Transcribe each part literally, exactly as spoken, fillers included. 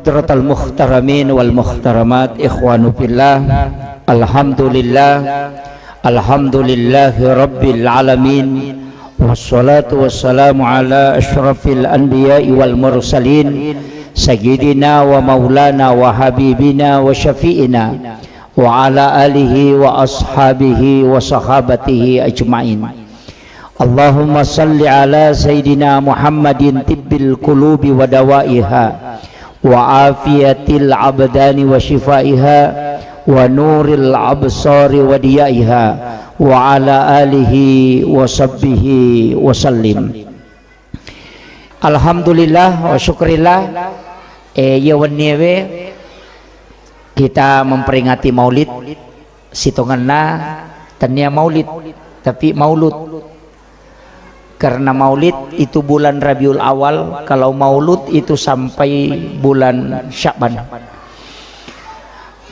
Hadratal muhtaramin wal muhtaramat, ikhwanu fillah. Alhamdulillah. Alhamdulillahi rabbil alamin. Wassalatu wassalamu ala asyrafil anbiya'i wal mursalin, sayyidina wa maulana wa habibina wa syafi'ina, wa ala alihi wa ashabihi wa sahabatihi ajmain. Allahumma salli ala Sayyidina Muhammadin tibbil qulubi wa dawaiha, wa afiyatil abdani wa shifaiha, wa nuril absari wa diyaiha, wa ala alihi wa sahbihi wa sallim. Alhamdulillah wa syukrillah, eh, iya wenniewe kita memperingati Maulid. Sitongenna tennia Maulid, tapi Maulud. Karena Maulid itu bulan Rabiul Awal, kalau Maulud itu sampai bulan Sya'ban.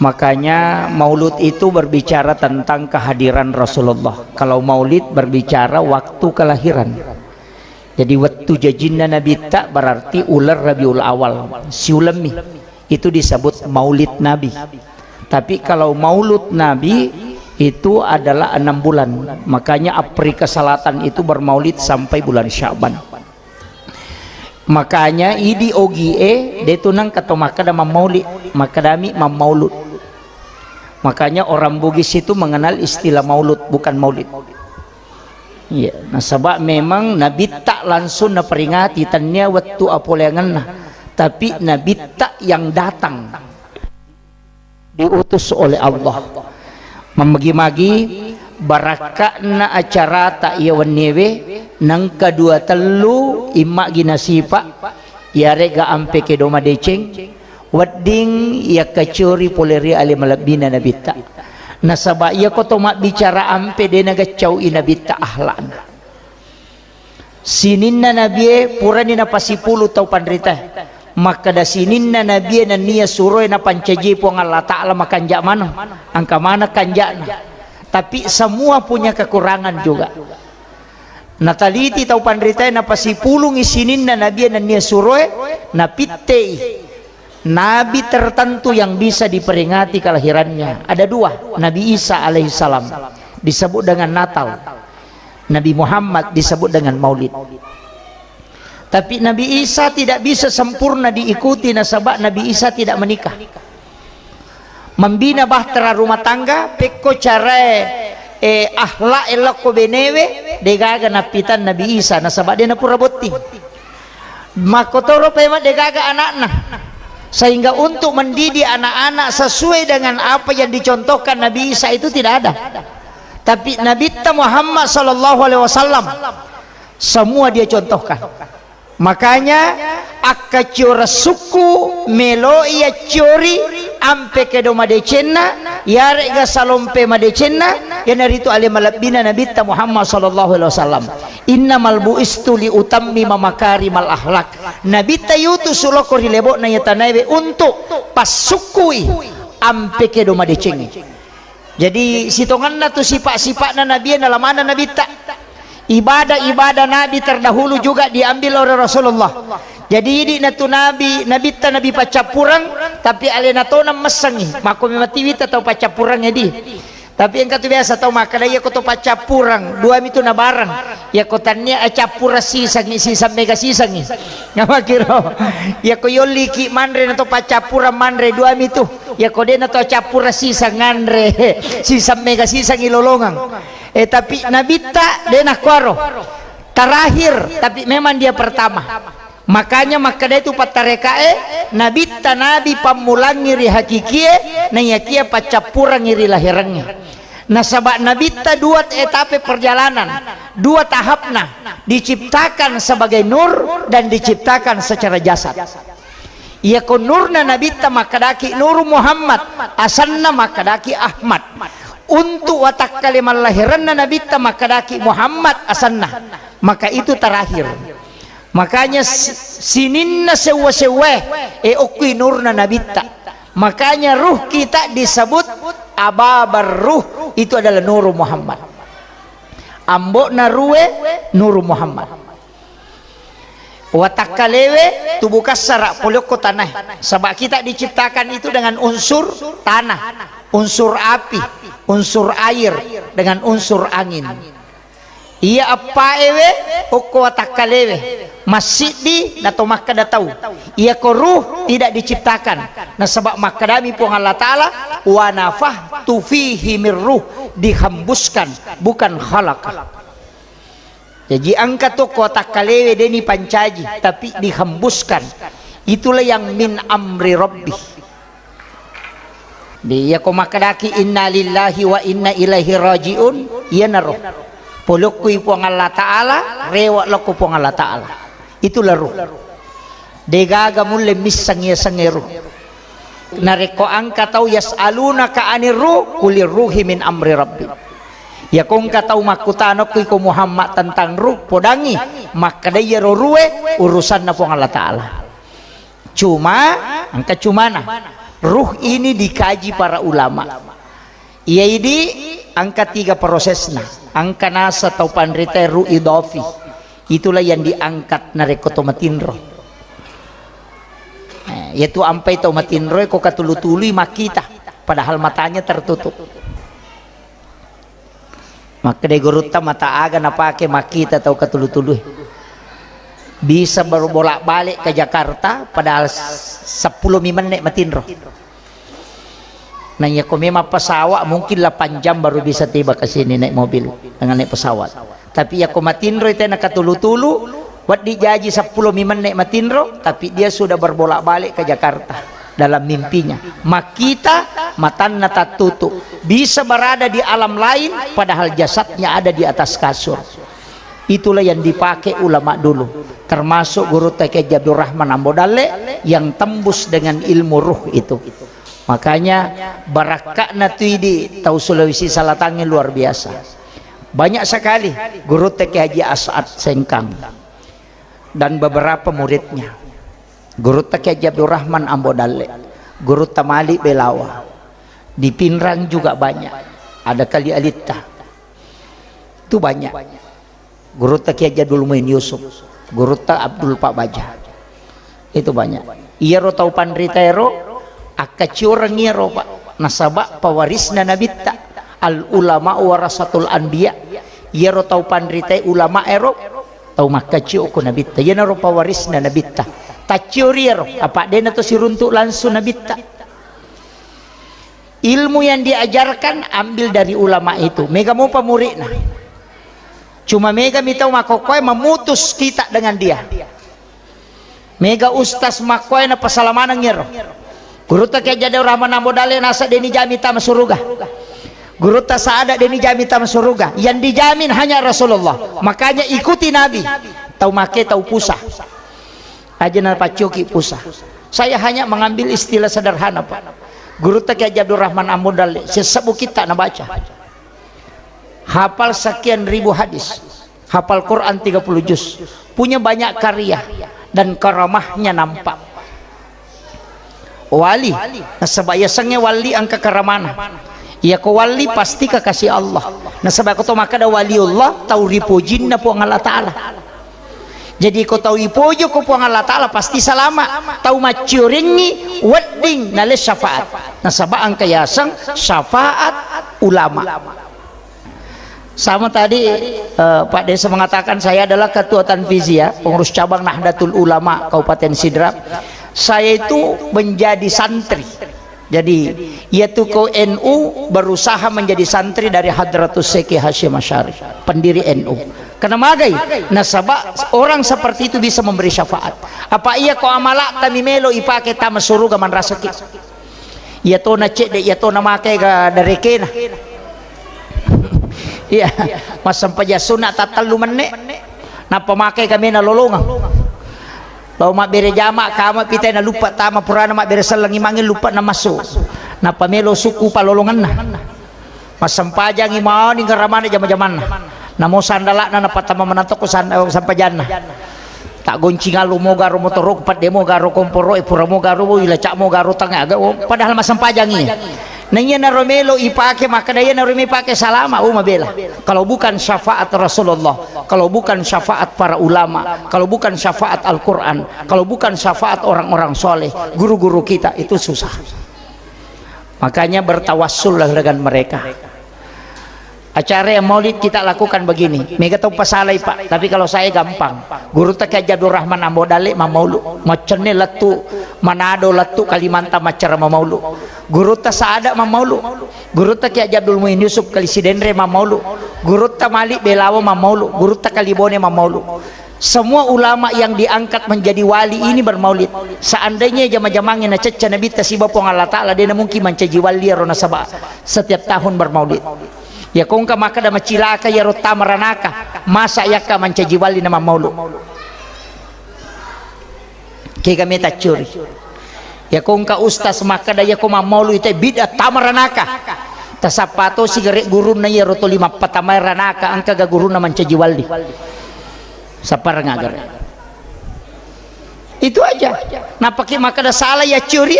Makanya Maulud itu berbicara tentang kehadiran Rasulullah. Kalau Maulid berbicara waktu kelahiran. Jadi, wettu jajinna Nabitta berarti uleng Rabiul Awal, siulemmi. Itu disebut Maulid Nabi. Tapi kalau Maulud Nabi itu adalah enam bulan. Makanya Afrika Selatan itu bermaulid sampai bulan Sya'ban. Makanya idi ogie de tu nengka to makkeda mammauli, makkedami mammaulud. Makanya orang Bugis itu mengenal istilah maulud, bukan maulid. Iya, nasaba memang Nabitta langsung naperingati, tennia wettu apoleangenna, tapi Nabitta yang datang, diutus oleh Allah. Mammagi-magi barakka'na acarata iya wenniewe, nengka dua tellu immagi nasipa, iyarega ampe kedo madeceng, wedding yakkaciori pole ri ale malebbina Nabitta. Nasaba iyako to mabbicara ampe de nagaccau'i Nabitta ahlakna. Sininna nabie purani napasipulu tau panritae. Makkeda sininna nabie nennia suroe napancaji Puang Allah Ta'ala makanja maneng. Engka maneng kanjana. Tapi semua punya kekurangan juga. Nataliti tau panritae napasipulungi sininna nabie nennia suroe, napittei nabi tertentu yang bisa diperingati kelahirannya. Ada dua, Nabi Isa alaihissalam disebut dengan Natal. Nabi Muhammad disebut dengan Maulid. Tapi Nabi Isa tidak bisa sempurna diikuti nasaba Nabi Isa tidak menikah. Membina bahtera rumah tangga, pekko carae, eh, akhlak elokko benewe, degaga nappitan Nabi Isa nasaba de napura botting. Makkotoro pemeng degaga anakna. Sehingga untuk mendidik anak-anak sesuai dengan apa yang dicontohkan Nabi Isa itu tidak ada. Tapi Nabitta Muhammad sallallahu alaihi wasallam semua dia contohkan. Makanya akkaciora sukku meloi acciori ampe kedo madecenna, yarega salompe madecenna, iyanaritu ale malebbina Nabitta Muhammad sallallahu alaihi wasallam. Innamal bu'istu li utammima makarimal akhlak. Nabitta yutu suloko ri lebo'na iya tanaewe untuk passukkui ampe kedo madecengnge. Jadi sitongenna tu sipa-sipa'na nabie nalamana nabitta. Ibadah-ibadah nabi terdahulu juga diambil oleh Rasulullah. Jadi idi natu nabi, nabitta nabi paccappureng, tapi alena tona messengi. Makko mematiwita tau paccappureng edi. Tapi engka tu biasa tau makkeda, iya ko to paccappureng, dua mitu nabareng. Iya ko tannia accappureng sisengi, siseng mega sisengi. Namakiro. Iya ko yolliki manre na to paccappureng manre, dua mitu. Iya ko de na to accappureng siseng nganre, siseng mega sisengi lolongeng. Eh, tapi nabitta de nakkuaro. Terakhir, tapi memang dia pertama. Makanya makkeda itu pattarekae, nabitta nabi pammulangi ri hakikie, naiyakia paccappurangi ri lahirengnge. Nasaba nabitta dua etape perjalanan, dua tahapna, diciptakan sebagai nur dan diciptakan secara jasad. Iyako nurna nabitta makkedaki Nuru Muhammad, asenna makkedaki Ahmad. Untuk watakkale mallahirenna nabitta makkedaki Muhammad asenna. Maka itu terakhir. Makanya si-, sininna sewwa-sewwae, e, okkui nurna nabitta. Makanya ruh kita disebut ababar ruh, itu adalah Nuru Muhammad. Ambo'na ruwe Nuru Muhammad. Watakkalewe tubuh kassara pole okko tanae. Saba' kita diciptakan itu dengan unsur tanah, unsur api, unsur air, dengan unsur angin. Iya eppa'ewe okko watakkalewe, massiddi nato makkeda tau, iyako ruh tidak diciptakan. Nasaba' makkedami Puang Allah Ta'ala, "Wa nafakhtu fihi mir ruh," dihembuskan, bukan khalaqa. Jaji engka tu okko watakkalewe de' nipancaji, tapi dihembuskan. Itulah yang min amri rabbi. Di, iyako makkedaki, "Inna lillahi wa inna ilaihi raji'un," iyanaro. Pole okkoi Puang Allah Ta'ala, rewe' lokko Puang Allah Ta'ala. Itulah ruh. De' gaga mulle misseng iyasengnge ruh. Narekko engka tau, "Yas'alunaka anir ruh, qulir ruhi min amri rabbi." Iyako engka tau makkutana okko iko Muhammad tentang ruh, podangngi makkeda iyaro ruhe urusanna Puang Allah Ta'ala. Cuma, engka cumana, ruh ini dikaji para ulama. Iya idi engka tiga prosesna. Engka nasa tau panrita ruh idafi. Itulah yang diangkat narekko to matinro. Eh, yaitu ampai tau matinro ko katulu-tului makkita, padahal matanya tertutup. Makkeda gurutta, mata aga napake makkita tau katulu-tului? Bisa baru bolak-balik ke Jakarta, padahal s-, seppulo mi menne' matinro. Nah, iya ko memang pesawat, mungkin delapan jam baru bisa tiba ke sini naik mobil, dengan naik pesawat. Tapi iya ko matinro itu na katulu-tulu, wedding jaji seppulo mi menne' matinro, tapi dia sudah berbolak-balik ke Jakarta dalam mimpinya. Makkita, matanna tattutu. Bisa berada di alam lain, padahal jasadnya ada di atas kasur. Itulah yang dipakai ulama dulu, termasuk Gurutta Kiai Haji Abdurrahman Ambo Dalle yang tembus dengan ilmu ruh itu. Makanya barakka'na tu idi tau Sulawesi Selatangnge luar biasa. Banyak sekali Gurutta Kiai Haji As'ad Sengkang dan beberapa muridnya. Gurutta Kiai Haji Abdurrahman Ambo Dalle, Gurutta Malik Belawa. Di Pinrang juga banyak. Ada Kali Alitta. Itu banyak. Gurutta Kiai Haji Abdul Muin Yusuf, Gurutta Abdul Pak Baja. Itu banyak. Iyaro tau panrita ero, akkacioreng iyaro, Pak. Nasaba pewarisna nabitta. Al ulama warasatul anbiya. Iyaro tau panrita ulama ero, tau makkacio ko nabitta. Iyanaro pewarisna nabitta. Tacciori ero, apa dena to siruntuk langsung nabitta. Ilmu yang diajarkan ambil dari ulama itu. Mega mopa muridna. Cuma mega mi tau makkokkoe memutus kita dengan dia. Mega ustaz makkoe na pasalamaneng ero. Gurutta Kiai Haji Abdurrahman Ambo Dalle nasa deni jami tama suruga. Gurutta Saada deni jami tama suruga. Yang dijamin hanya Rasulullah. Makanya ikuti Nabi. Tau make tau pusa. Aja na paccoki pusa. Saya hanya mengambil istilah sederhana, Pak. Gurutta Kiai Haji Abdurrahman Ambo Dalle, sesebbu kitta nabaca. Hafal sekian ribu hadis. Hafal Quran tiga puluh juz. Punya banyak karya dan karamahnya nampak. Wali, nasaba yasengnge wali engka karamana. Iya ko wali pasti kekasih Allah. Nasaba ko to makkeda waliullah, tau ripojinna Puang Allah Ta'ala. Jadi ko tau ipojo ko Puang Allah Ta'ala pasti salama. Tau macciorengngi wedding nale syafaat. Nasaba engka yaseng syafaat ulama. Sama tadi, eh, Pak Desa mengatakan saya adalah ketua Tanfiziyah, pengurus cabang Nahdlatul Ulama Kabupaten Sidrap. Saya itu menjadi santri. Jadi, yaitu ko N U berusaha menjadi santri dari Hadratus Syekh Hasyim Asy'ari, pendiri N U. Karena magai, nasaba orang seperti itu bisa memberi syafaat. Apa iya ko amalak tami melo ipake tama suruga manrasaki. Iya tona cedde, iya tona make ga darekena. Iya, massempajang sunna tattellu menne. Nappa make kamena lolongeng. Lao mabbere jama, kama pitai na luppa tama purana mabbere selleng imangnge luppa na massu. Nappa melo sukku palolongenna. Massempajangi mani garamana jama-jamanna. Namo sandala'na napattama manatokko san-, sempajanna. Taggoncingallo mo garo motoroku, pedde mo garo komporo'e, pura mo garo, ila ca mo garo tangnga aga, oh, padahal massempajangi. Naiya naro melo ipake, makkeda iya naro melo ipake salama, oh, mabela. Kalau bukan syafaat Rasulullah, kalau bukan syafaat para ulama, kalau bukan syafaat Al-Quran, kalau bukan syafaat orang-orang soleh, guru-guru kita, itu susah. Makanya bertawassullah dengan mereka. Acara yang maulid kita lakukan begini. Mega tau pasalai, Pak, tapi kalau saya gampang. Gurutta Kiai Haji Abdul Rahman Ambo Dalle mammaulu. Maccenne lettu Manado, lettu Kalimantan maccara mammaulu. Gurutta Saada mammaulu. Gurutta Kiai Haji Abdul Muin Yusuf Kali Sidenre mammaulu. Gurutta Malik Belawa mammaulu. Gurutta Kalibone mammaulu. Semua ulama yang diangkat menjadi wali ini bermaulid. Seandainya jama-jamangnge nacecca Nabitta siba Puang Allah Ta'ala, dena mungkin mancaji wali ero nasaba setiap tahun bermaulid. Ya kongka makkeda macilaka iyaro tama ranaka, masa yakka mancaji wali na mammaulu. Kega meta curi. Ya kongka ustaz makkeda yako mammaulu ite bid'ah tama ranaka. Tasappa to sigare gurunna iyaro toli mappatamae ranaka, engka ga gurunna mancaji wali. Sappareng agare. Itu aja. Napaki makkeda salah ya curi.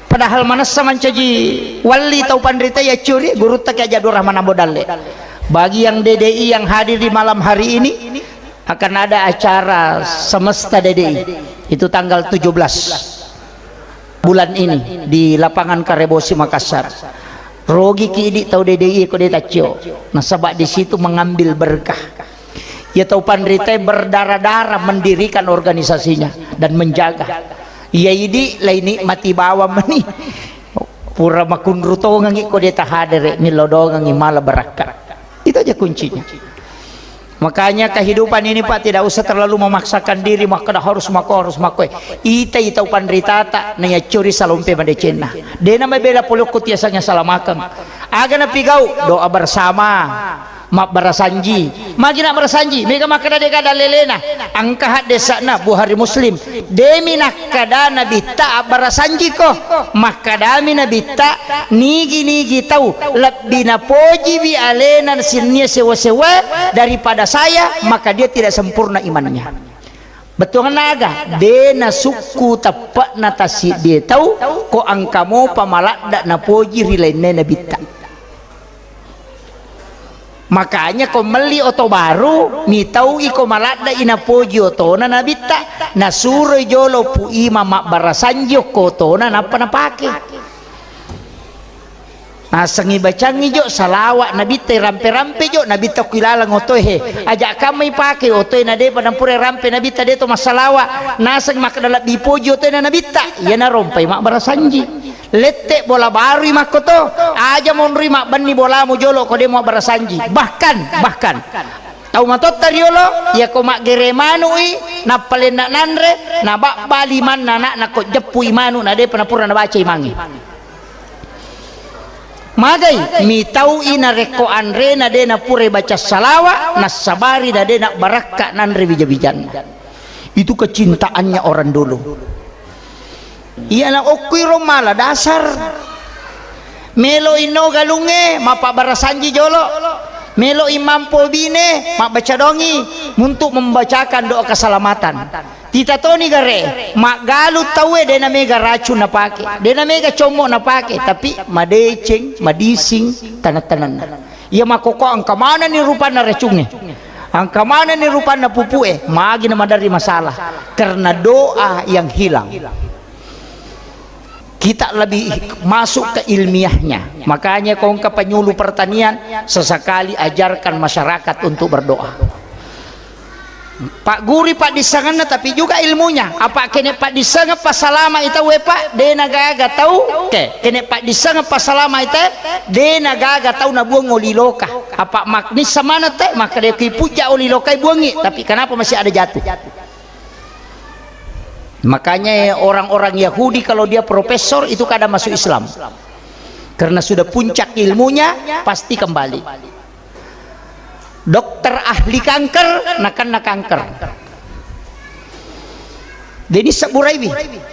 Padahal manessa mancaji wali tau panrita ya curi, gurutta Kiai Haji Abdul Rahman Ambo Dalle. Bagi yang D D I yang hadir di malam hari ini, akan ada acara semesta D D I. Itu tanggal tujuh belas bulan ini di lapangan Karebosi Makassar. Rogi ki idi tau D D I ko de taccio. Nasaba di situ mengambil berkah. Ya tau panrita berdarah-darah mendirikan organisasinya dan menjaga. Ya idi lai nikmati bawang meni. Pura makunru tongengi ko de tahadere, millau dongengi mala barakka. Itu aja kuncinya. Makanya kehidupan ini, Pak, tidak usah terlalu memaksakan diri, makkeda harus mako, harus mako. Ita, ita upanritata, na yaccuri salompe madecenna. Dena mabela polokku tiasang yang salamakeng. Aga napigau, doa bersama, mabbarasanji. Magi na barasanji, mega makkeda dega dalelena. Engka haddesana Bukhari Muslim. Demi nakkeda Nabitta abbarasanjiko. Makkedami Nabitta, nigi-nigi tau lebbi napojiwi alena sinnia sewa-sewa daripada saya, maka dia tidak sempurna imannya. Bettuanna aga? De nasukku teppe'na tassiddie tau, ko engka mopa maladda napoji ri lainna Nabitta. Makanya ko melli oto baru, mitau iko maladda i napoji otona Nabitta, nasuroi jolo Pu Imam mabbarasanji okko otona nappa napake. Nasengngi bacangngi jo salawa Nabitta, rampe-rampe jo Nabitta ko ilalang otoe he. Aja kamma ipake otoe na depa nampura rampe Nabitta de to massalawa. Naseng makkeda lebbi poji otoe na Nabitta, iyana rompai mabbarasanji. Lette bola barui makkoto, aja monrui mabbenni bolamu jolo ko de mabbarasanji. Bahkan, bahkan tau matotta riolo, iya ko maggere manu'i, nappalenna nanre, nababba limanna anakna ko jeppui manu na depa napura nabaca imangnge. Magai mitau'i narekko anrena de napurai baca salawa, nassabari na de nabbarakka nanre wija-wijanna. Itu kecintaannya orang dulu. Iyana okkuiro mala dasar. Melo inno galungnge, mappabarasanji jolo. Melo imampo bine, mabbaca dongi untuk membacakan doa keselamatan. Tita toni gare, maggalu tauwe dena mega racun napake, dena mega commo napake, tapi madeceng, madising taneng-tanenna. Iya makkokko engka manenni rupanna racungnge. Engka manenni rupanna pupue, magi na maderri masalah karena doa yang hilang. Kita lebih masuk ke ilmiahnya. Makanya kongka penyuluh pertanian sesekali ajarkan masyarakat untuk berdoa. Pagguri paddissengenna tapi juga ilmunya. Apa kene paddissengeng passalama ita we, Pak, de nagaga tau. Oke, kene paddissengeng passalama ita, de nagaga tau nabuang oli loka. Apa maknissa mana te, maka de ki pujja oli lokai buangi, tapi kenapa masih ada jatuh? Makanya orang-orang Yahudi kalau dia profesor itu kadang masuk Islam. Karena sudah puncak ilmunya, pasti kembali. Dokter ahli kanker, nakenna kanker. Jadi sebburaiwi.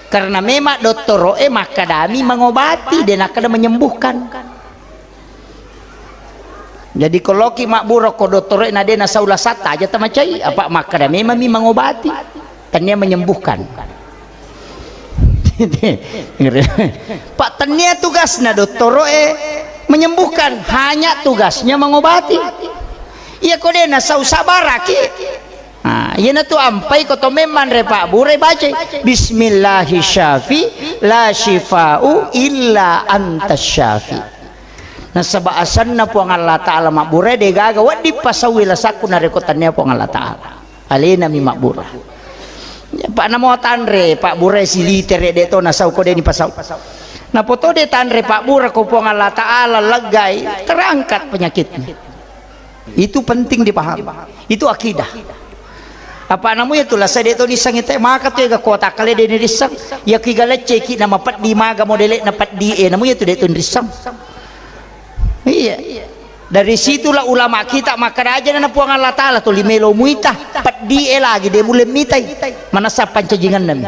Karena memang dottoro'e makkadami mengobati, de nakkeda menyembuhkan. Jadi ko loki mabbura ko dottoro'e na de nasau lasatta aja tamacai, apa makkada memang mi mengobati, tania menyembuhkan. Pak, tennia tugasna dottoro'e menyembuhkan, hanya tugasnya mengobati. Iya ko de nasau, sabaraki. Nah, iyanatu ampai ko to memang re Pak Bure baca, "Bismillahi syafi, la syifa'u illa anta syafi." Nasaba asanna Puang Allah Ta'ala mabbura, de gaga wedding pasau lasakku narekko tennia Puang Allah Ta'ala. Alena mi mabbura. Ya, Pak, namo tanre, Pak, bura silitere de to nasau ko de ni pasau. Napoto de tanre Pak Bura ko Puang Allah Ta'ala leggai, terangkat penyakitnya. Itu penting dipahami. Itu akidah. Apa namu ya tu lasa de to nisang ite, maka tu ega kota kale de ni risang. Ya kiga lecce ki nama peddi maga modele na peddi e, namu ya tu de to nisang. Iya. Dari situlah ulama kita makkeda, aja na Puang Allah Ta'ala tuli melo muita, peddi e lagi de mulle mitai. Manassa pancajingan nami.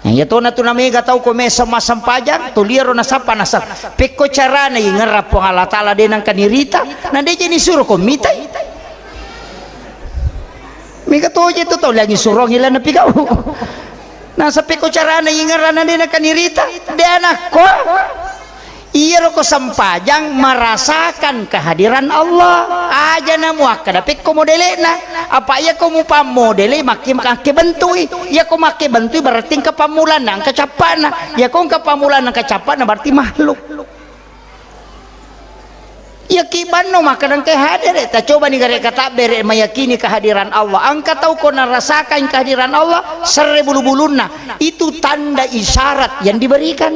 Nah, iya tona tu namega tau ko mesa massempajang, tuliaro nasappa nasang. Pekko carana ingerra Puang Allah Ta'ala de nangka nirita, na de je nisuro ko mitai. Mega toje tu tau lagi surong ila napigau. Nasa pekko carana ingerra na de nangka nirita, de anakko. Iyaro ko sempajang merasakan kehadiran Allah. Aja na muakkada pekko modele'na. Apa iya ko mupammodele makke, makke bentui. Iya ko makke bentui berarti engka pammulanna, engka cappa'na. Iya ko engka pammulanna, engka cappa'na berarti makhluk. Iya ki banno makkada engka hadere. Ta coba ni gare katabbere meyakini kehadiran Allah. Engka tau ko narasakan kehadiran Allah, serre bulu-bulunna. Itu tanda isyarat yang diberikan.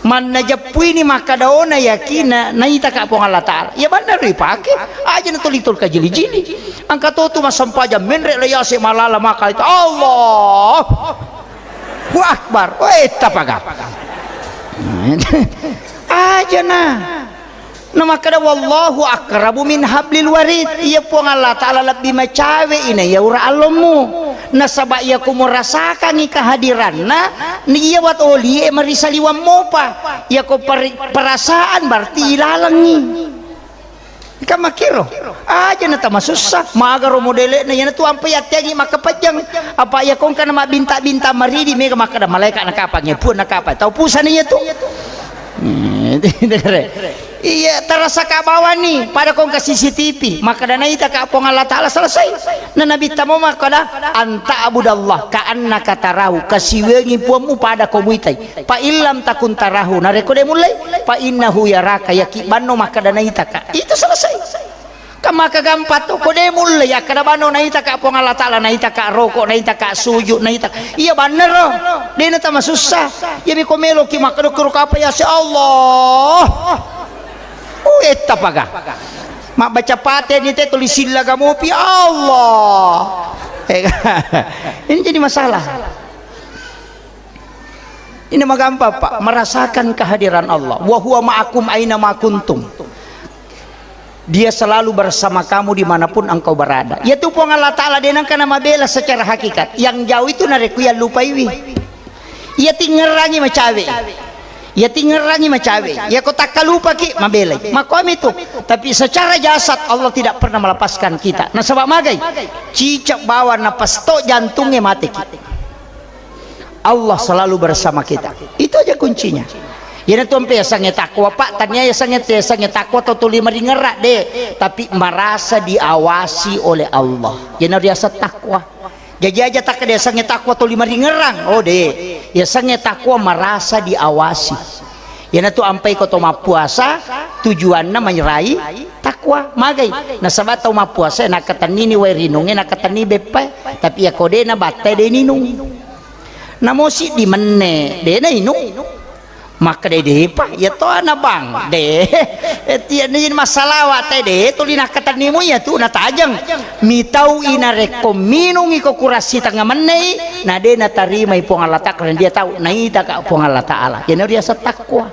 Manna jeppuini makkadaona yakinna naitaka Puang Allah Ta'ala. Iya banna ripake, aja na tuli-tuli kajili-jili. Engka to tu massempajang menre la yase malala maka itu, Allahu Akbar. Weh, tapaga. Aja na. Na makkeda, "Wallahu aqrabu min hablil warid." Iya Puang Allah Ta'ala lebbi macawe ina iya ura allommu. Nasaba iya ko murasakangi kehadiranna, ni iya wat olie marisaliwang mopa. Iya ko peri-, perasaan berarti ilalengi. Kan makkiro. Aja na tamasussa. Magaro modele'na, iyana tu ampai atteangi makkapajang. Apa iya ko engka na mabbinta-binta maridi, mega makkeda malaika nakapang, iya Puang nakapang. Tau pusana iya tu. Hmm, iya, terasa ka bawani, pada ko engka C C T V, makkada naita ka Puang Allah Ta'ala, selesai. Na Nabi tamo makkada, "Anta abudallah ka annaka tarahu," kasiwengi Puangmu pada ko muitai. "Fa illam takun tarahu," narekko de mullei, "fa innahu yaraka," yaki banno makkada naita ka. Itu selesai. Kan maka gampang tu, ko de mulle, ya, kada bano naita ka Puang Allah Ta'ala, naita ka roko, naita ka sujud, naita. Iya banner ro. De na tamasussa. Iya mi ko melo ki makkado kuro kapa ya si Allah. Uh, etta paga. Mabbaca pate ni te tuli silla gamopi Allah. Eh, ini jadi masalah. Ini magampang, Pak, merasakan kehadiran Allah. "Wa huwa ma'akum aina ma kuntum." Dia selalu bersama kamu dimanapun engkau berada. Yaitu Puang Allah Ta'ala, de nangka na mabela secara hakikat. Yang jauh itu narekko yallupaiwi. Iya tingerangi macawe. Iya tingerangi macawe. Iya ko takkalupaki mabelai. Makomi tu. Tapi secara jasad Allah tidak pernah melepaskan kita. Nasaba magai? Cicak bawang napas to jantungnya mati ki. Allah selalu bersama kita. Itu aja kuncinya. Iyana tu ampe yasengnge takwa, Pak, tania yasengnge, yasengnge takwa to tuli maringerra, de, tapi merasa diawasi oleh Allah. Iyana riaseng takwa. Jaji aja tak yasengnge takwa tuli maringerrang. Oh, de. Yasengnge takwa merasa diawasi. Iyana tu ampai ko to mappuasa, tujuanna manyerai takwa. Magai? Nasaba tau mappuasa nakatennini wae rinungnge, nakatenni beppae. Tapi iya ko de nabattai de ninung. Namo siddi menne, de nainung. Makkeda depa, iya to ana bang, de. Eh, tiya ni massalawa te de, tuli nakkatennimu iya tu natajeng. Mitau i narekko minungi ko kurassi tengnga mennei, na de natarimai Puang Allah Ta'ala, karena dia tahu, naita ka Puang Allah Ta'ala. Iyana riaseng takwa.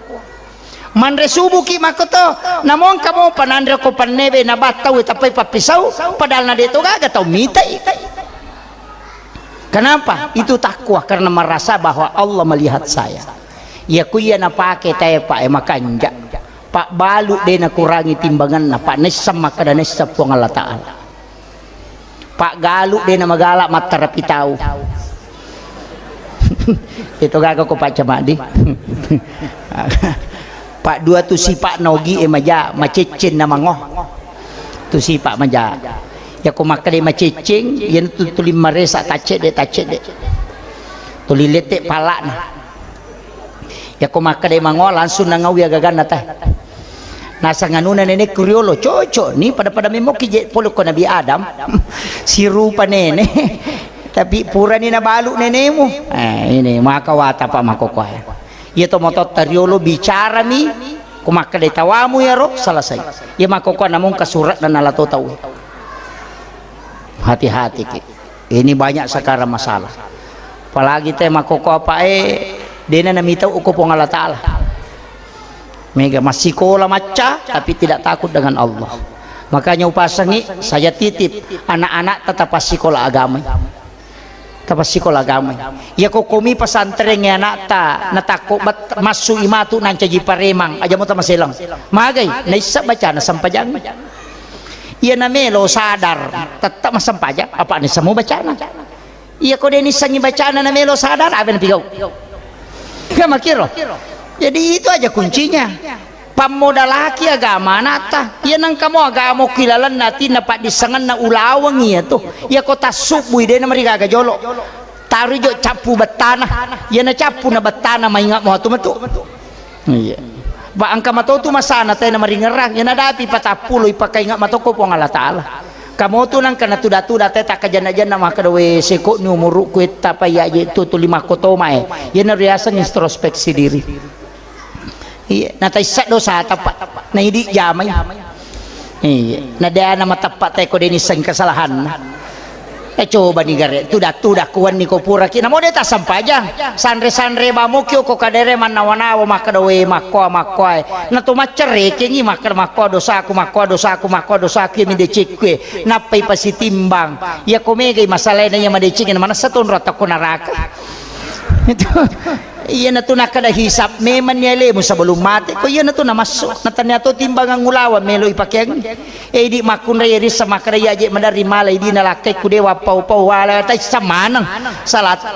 Manre subuki makkoto, namo engka mopa nanre ko pennebe nabattau tappai pappisau, padahal na de to gaga tau mitai. Kenapa? Itu takwa, karena merasa bahwa Allah melihat saya. Iya ku iya napake tae, Pak, e, makanja. Pak, balu de nakurangi timbanganna, Pak, naisseng makkeda naisseng Puang Allah Ta'ala. Pak, galu de namagala mattarapi tau. Itu gaga ko Pak Camadi. Pak dua tu sipa' na ogi e maja, macecceng na mango. Tu sipa' maja. Yako makkeda macecceng, iyana tu tuli maresa taccedde, taccedde. Tuli lette pala'na. Yako makkeda mango langsung nangawi agaganna teh. Nasang anuna nenekku riolo, cocok ni pada-pada memoki je pole ko Nabi Adam. Sirupa nene. Tapi purani nabalu nenemu. Eh, ini maka wata Pak makokoe. Iya to mototta riolo bicarami, ko makkeda tawamu yaro selesai. Iya makokoe namung kasurat dan nalato tau. Hati-hati ki. Ini banyak sekarang masalah. Apalagi te makokoe apa e, dena namitau uko Puang Allah Taala. Mega massikola macca, tapi tidak takut dengan Allah. Makanya upasangi, saya titip anak-anak tetap sikola agama. Tetap sikola agama. Ya kokomi pesantren ya anakta, natakko bet-, massu imatu nancaji paremang, aja mo tamaselang. Magai, naissa bacana sempajang. Iya namelo sadar, tetap massempajang, apa ni semua bacana. Iya ko deni sangi bacana na melo sadar, apa na pigau? Kan makiro. Jadi itu aja kuncinya. Pammodalaki agama anakta. Iya nangka mo agama kilalanna atinna paddissengenna ulaweng iya tu. Iya ko tassubbui dena marigaga jolo. Taru jo cappu bettana. Iya na cappu na bettana maingat mo atu metu. Iya. Ba engka matotu masana tena maringerang, iya nadapi patappulo ipakainga matoko Puang Allah Taala. Kamotu nangka natuda-tuda te takkajanna-janna makkeda, "We, seko ni umurukku etta pa iya je tu tuli makkotomae." Iya na riaseng introspeksi diri. Iya, nataissa dosa tapa, naidi jamai. Iya, na deana mateppa teko deni seng kesalahanna. Eh, coba ni gare, tuda-tuda kuwanni ko puraki. Namo de tassempajang. Sanre-sanre bamoki ko kadere mannawa-nawa makkeda we makkoa makkoa e. Na to maccerekengi makkeda makkoa dosaku, makkoa dosaku, makkoa dosaku mi decekku e. Nappai pasitimbang. Iya ko megai masalahna iya madeceng manessa tonro atau ko naraka. Itu. Iyanatu nakkeda hisab memanni alemu sebelum mate. Ko iyanatu namassu. Natannia to timbangan ulaweng melo ipakeang. Eh, idi makkunrai rissa makkeda iya je maderri mala idina lakkaikku dewa pau-pau wala taissa maneng. Salatta.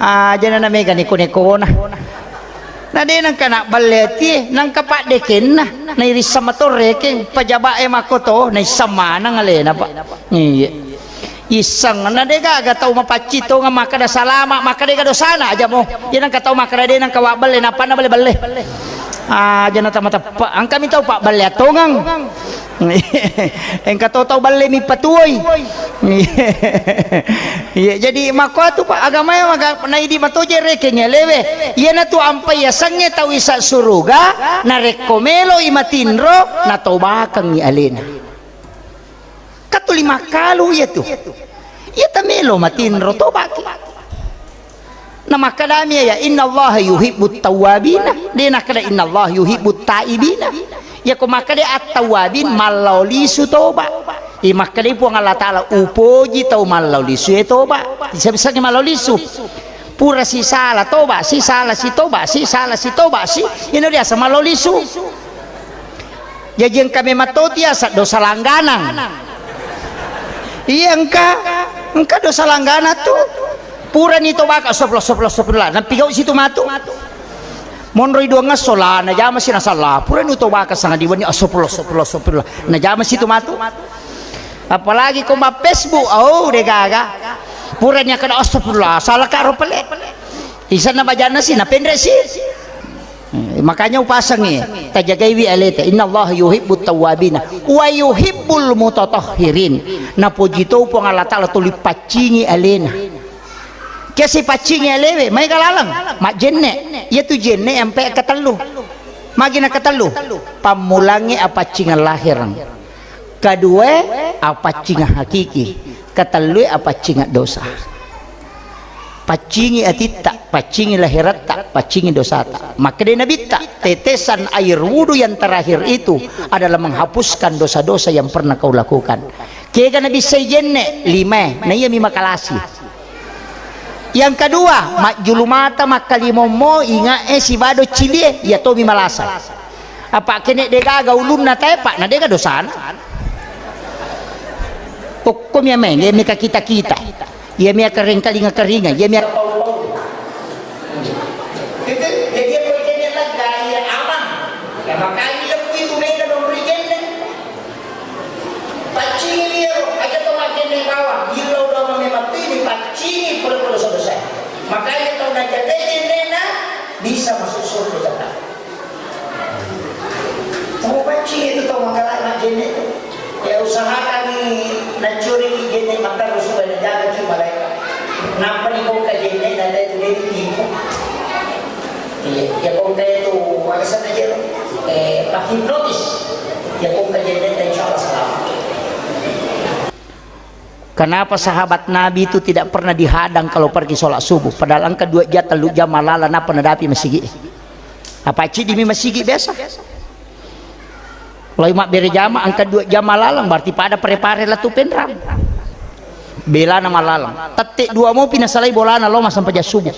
Ah, jana na mega neko-nekona. Na de nangka na balle atie, nangka paddekenna. Na irissa matorrekeng, pajaba e makkoto, naissa maneng alena, Pak. Iya. Isseng, na de gaga tau mapaccing tongeng makkeda salama, makkeda dega dosana aja mo. Iya nangka tau makkeda de nangka wabbelle, nappanna belle-belle. Aja na tama teppa, engka mi tau pabballe tongeng. Engka to tau balle mi patuoi. Iya, jadi makko tu Pak agama e maga-, naidi matoje rekeng alewe. Iyanatu ampai yasengnge tau isa suruga, narekko meloi matinro, natobakengngi alena. Katuli makkalu iya tu. Iya tamelo matinro tobaki. Na makkedami ya, "Innallaha yuhibbut tawwabina." De nakkeda, "Innallaha yuhibbut taibina." Iya ko makkeda at-tawwabin, mallao lisu toba. I makkeda Puang Allah Taala, "Upoji tau mallao lisu e toba." Bisa-bisa mallao lisu. Pura sisala toba, sisala si toba, sisala si toba si. Ino biasa mallao lisu. Jaji engka memang toti asa dosa langganang. Iya engka, engka dosa langganang tu. Purani tobaka astagfirullah, astagfirullah, astagfirullah. Nampigau situ matu. Monroi duangngesso la najama si nasalla. Purani tobaka sanga diwenni astagfirullah, astagfirullah, astagfirullah. Najama situ matu. Apalagi ko ma Facebook, oh de gaga. Purani akkeda astagfirullah, salah karo pale. Isanna bajanna si, napenre si. Eh, makanya upasangi, tajagaiwi aleta. Innallaha yuhibbut tawwabina wa yuhibbul mutatahhirin. Napoji to Puang Allah Taala tuli paccingi alena. Kiasi paccingi alewe, maega laleng, majjenne. Iya tu jenne ampe katellu. Magi na katellu? Pammulangi apaccingeng lahireng. Kedua, apaccingeng hakiki. Ketellue, apaccingeng dosa. Paccingi atitta, paccingi lahiratta, paccingi dosata. Makkeda Nabitta, tetesan air wudu yang terakhir itu adalah menghapuskan dosa-dosa yang pernah kau lakukan. Kega nabissai jenne, lima, na iya mi makalasi. Yang kedua, majjulu mata makkalimommo, inga e sibado cilie, iya tomi malasa. Apa kene degaga ulunna tae, Pak, na dega dosana. Okko mi ameng, iya mi kakita-kita. Iya mi kareng kalinga-karinga, iya mi Jadi, iya ko jenne' lega, iya aman. Ya, makanya lebbi tu mega dong ri jenne'. Paccingi liaro, aja to makkenne' bawang, illau dong memang tu ini paccingi pura-pura selesai. Makanya tau najagai jenne'na bisa masuk surga cepat. Tau paccingi itu tau mangkalai mak jenne' tu. Ya, usahakan ni naccuriki jenne' matteru supaya najagaki malaikat. Nappa ni bongka jenne' na tau itu ditipu. Iya, ya bongka itu, apa sana dia? Eh, menghipnotis. Ya bongka jenne' na, insya Allah selamat. Kenapa sahabat Nabi itu tidak pernah dihadang kalau pergi sholat subuh? Padahal engka dua jam, tellu jam malala, nappa nadapi masigi. Apa cidi mi masigi biasa? Loi mabbere jama, engka dua jama lalang, berarti pada pare-pare latu penrang. Belana malalang. Tette dua mopi nasalai bolana lo massempajang subuh.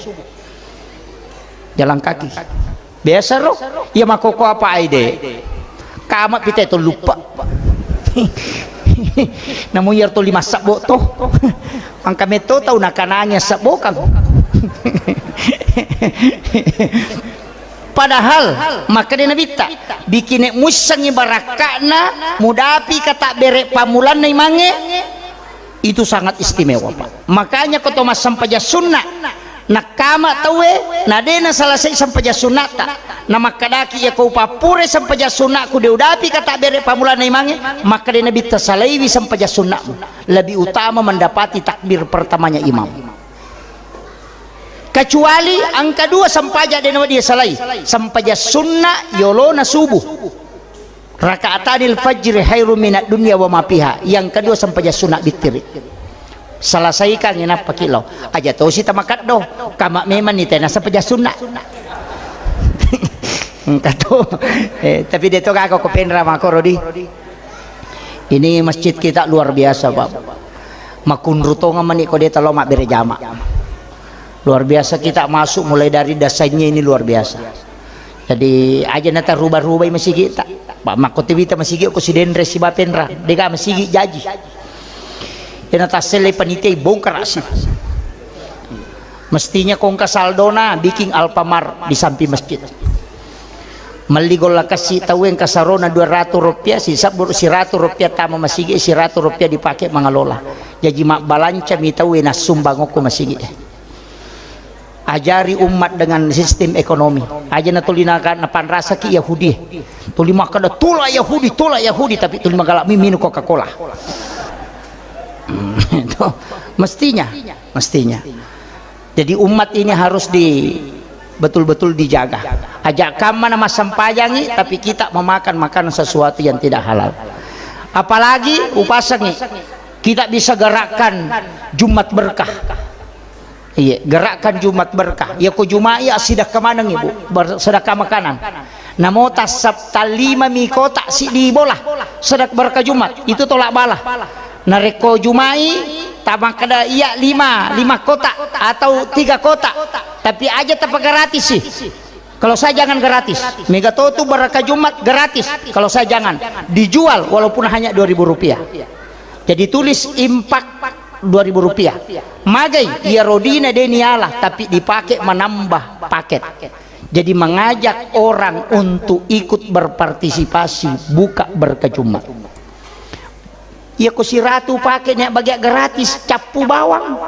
Jalan kaki. Biasa ro. Iya makoko apa aide. Kama pite to lupa. Namu iya to lima sabbo to. Angka metto tau nakanangi sabbo kang. Padahal, makkeda Nabitta, bikine muissengngi barakka'na mudapi katabbere pammulanna imangnge, itu sangat istimewa, Pak. Makanya ko to massempajang sunna, nakkama tauwe, na de nasalasai sempajang sunnata, na makkedaki, iya ko upappure sempajang sunnaku de udapi katabbere pammulanna imangnge, makkeda Nabitta, salaiwi sempajang sunnamu, lebih utama mendapati takbir pertamanya imam. Kecuali engka dua sempajang de nawedding salai, sempajang sunna yolona subuh. Rakaatanil fajri khairum minad dunya wa ma fiha. Yang kedua sempajang sunna bittiri. Selesaikan inappa ki lao. Aja tosi tamakeddo. Kama memang ni tena sempajang sunna. Engka to. Eh, tapi de to gako ko penra makoro di. Ini masjid kita luar biasa, Pak. Makunru tongeng mani ko de talo mabbere jama. Luar biasa kita masuk mulai dari dasarnya ini luar biasa. Jadi aja nata rubah-rubai masigi ta. Pak, makko tiwita masigi ko sidenre sibapenra. Dega masigi jaji. Ena tassele panitia bongkar asi. Mestinya kongka saldona bikin Alfamart di samping masjid. Melli golla kassi tauwe engka sarona dua ratu rupiah, sisabbu siratu rupiah tama masigi, siratu rupiah dipake mangalola. Jaji mabbalanca mi tauwe nassumbang okko masigi. Ajari umat dengan sistem ekonomi. Aja na tuli na, napanrasaki Yahudi. Tuli makkeda, "Tolak Yahudi, tolak Yahudi," tapi tuli magalak mi minum Coca-Cola. Itu mestinya, mestinya. Jadi umat ini harus di, betul-betul dijaga. Aja kamma na massempajangi, tapi kita memakan makanan sesuatu yang tidak halal. Apalagi upasangi, kita bisa gerakkan Jumat berkah. Iya, gerakkan Jumat berkah. Iya ko Jumat iya sedekah maneng ibu, ber-, sedekah makanan. Namo tassap talima mi kotak sidi bola, sedekah berkah Jumat, itu tolak bala. Narekko Jumai, tamakkeda iya lima, lima kotak atau tiga kotak. Tapi aja tapa gratis sih. Kalau saya jangan gratis. Mega to tu berkah Jumat gratis. Kalau saya jangan. Dijual walaupun hanya dua ribu rupiah. Jadi tulis impak dua ribu rupiah. Magai, iya rodina deni Allah, tapi dipakai menambah paket. Jadi mengajak orang untuk ikut berpartisipasi buka berkah Jumat. Iya ko siratu pake nia bagia gratis, cappu bawang.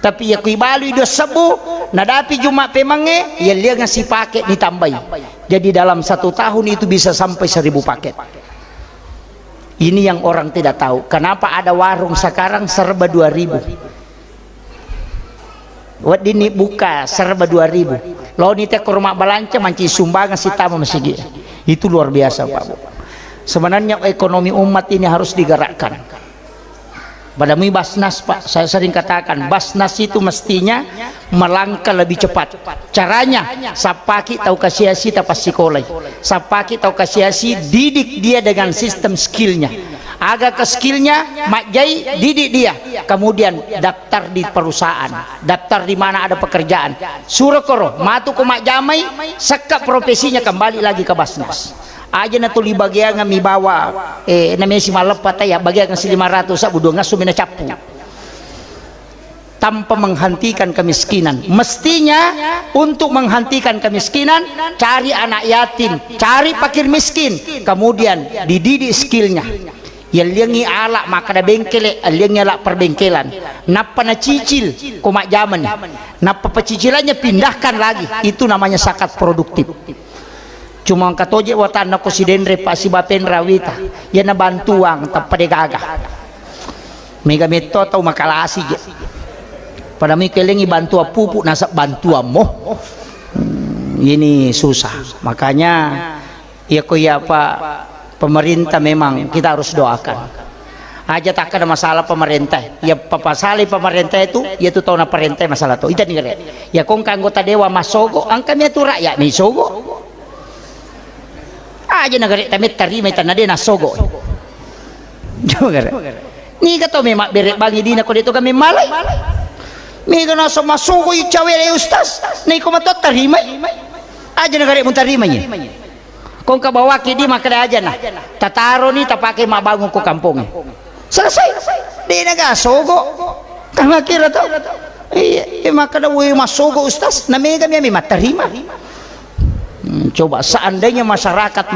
Tapi iya ko ibalui dua sebbu, nadapi Jumat pemangnge, iya lianga sipake ditambai. Jadi dalam satu tahun itu bisa sampai seribu paket. Ini yang orang tidak tahu. Kenapa ada warung sekarang serba dua ribu? Weddinni buka serba dua ribu. Loni te ko rumah balanca manci sumbangan sitama masigi. Itu luar biasa, Pak Bu. Sebenarnya ekonomi umat ini harus digerakkan. Pada mui Basnas, Pak, saya sering katakan, Basnas itu mestinya melangkah lebih cepat. Caranya, sappaki tau kasiasi tapassikolai. Sappaki tau kasiasi, didik dia dengan sistem skillnya. Aga ke skillnya, majjai, didik dia. Kemudian daftar di perusahaan, daftar di mana ada pekerjaan. Suro koro, matu ko majjamai, sekka profesinya kembali lagi ke Basnas. Aja na tuli bagiangan mi bawa, eh, namesi maleppa taya, bagiangan si lima ratus, sabu dua ngasu mina cappu. tanpa menghentikan kemiskinan. Mestinya untuk menghentikan kemiskinan, cari anak yatim, cari fakir miskin, kemudian dididik skillnya. Yalliangi ala makkeda bengkele, alliangi ala perbengkelan. Nappa nacicil, ko majjamani. Nappa pecicilannya pindahkan lagi. Itu namanya zakat produktif. Cuma engka toje watanna ko sidenre pa sibapenra wita. Yana bantuang tappa de gaga. Mega metto tau makalasi je. Pada mi kelengi bantuan pupuk nasab bantuan mo. Hmm, ini susah. Makanya, iya ko iya apa, pemerintah memang kita harus doakan. Aja tak ada masalah pemerintah. Ya papasali pemerintah itu, ya itu tahu pemerintah masalah tu. Itu nih. Ya kong anggota dewan masogo, angka mi tu rakyat mi sogo. Aja negara tametta rima tanah dia nasogo. Coba kare. Niga to memang bere bangi dina ko de to kami malai. Mega naso masogo i cawele ustaz. Niko mato tarimai. Aja negara mun tarimanya. Kong ka bawaki di makkeda aja na. Tataro ni tapake mabbangun ko kampongnge. Selesai. De naga sogo. Kama kira to. Iya, iya, makkeda we masogo ustaz. Na mega mi ami mattarima. Hmm, coba seandainya masyarakat